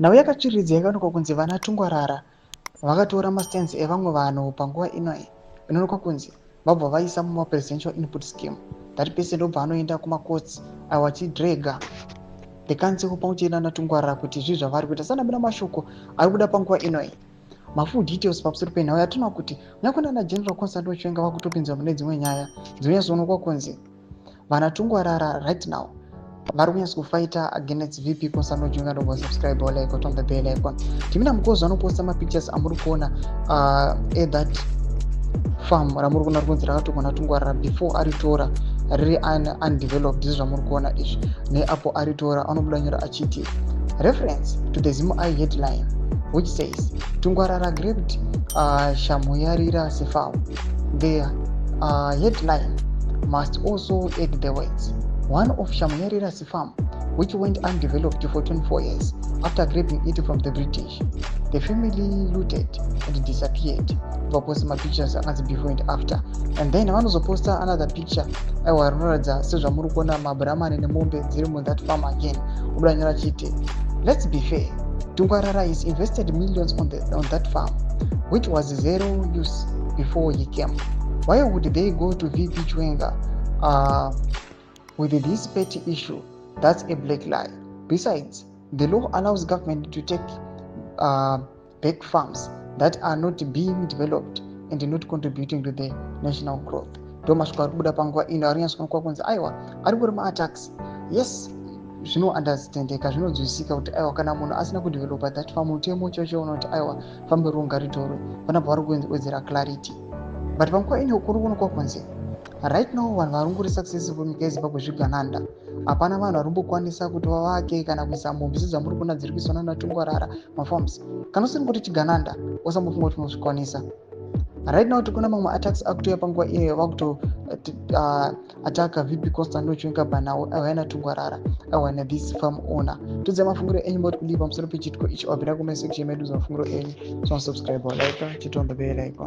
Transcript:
Nhau yakatsviriridza yakaonekwa kunzi vana Tungwarara vakatora mastands evamwe vanhu panguva ino inoonekwa kunzi vabva vaisa mumapresidential input scheme. That person ndobva anoenda kumacourts aiwa achidrega the council pamwe chete nana Tungwarara kuti zvii zvavari kuita. Sanamira mashoko ari kuda panguva ino mafull details pamusoro penhau yatinoona kuti kunyange nana General Constantino Chiwenga vakutopinzwa mune dzimwe nyaya dzinonyatsoonekwa kunzi vana Tungwarara right now vari kunyatsa kufighta against VP Constantino Chiwenga. Ndobva subscribe, like, on the bell icon. Timina Mukozi vanoposta mapictures amuri kuona ethat farm ramuri kuona ri kunzi rakatorwa naTungwarara before aritora riri undeveloped. Ndizvo zvamuri kuona izvi. Neapo aritora, anobuda nyora achiti, "Reference to the ZimEye headline which says Tungwarara grabbed Shamuyarira farm. The headline must also add the words 'one of Shamuyarira's farm which went undeveloped for 24 years after grabbing it from the British. The family looted and disappeared.'" Vaposta mapictures akanzi before and after, and then vanozoposta another picture aiwa rinoratidza sezvamuri kuona mabhuramani nemombe dziri muthat farm again. Obuda nyora achiti, "Let's be fair. Tungwarara is invested millions on that farm which was zero use before he came. Why would they go to VP Chiwenga with this petty issue? That's a black lie. Besides, the law allows government to take back farms that are not being developed and not contributing to the national growth." Ndo masviko ari kubuda panguva ino ari kunyatsoonekwa kunzi aiwa ari kuri maattacks. Yes, zvinounderstandeka, zvinonzwisika kuti aiwa kana munhu asina kudevelopa that farm, mutemo chacho unoti aiwa fambe riwo ngaritorwe. Panabva vari kuwedzera clarity, but panguva ino kuri kuonekwa kunzi right now vanhu vari ngori successful munyika yeZimbabwe zvigananda. Hapana vanhu vari kumbokwanisa kuti vavake kana kuisa mombe sedzamuri kuona dziri kuiswa nanaTungwarara mafarms. Kana usiri kuti chigananda, usambofunga kuti unozvikwanisa. Right now tikuona mamwe attacks akutouya panguva iyoyo, vakuto attacka VP Constantino Chiwenga panhau aiwa naTungwarara, aiwa nethis farm owner. Todzai mafungiro enyu moti kudii pamusoro pechiitiko ichi. Wabvira kuma section medu, mafungiro enyu. So subscribe, like, chitomba bell icon.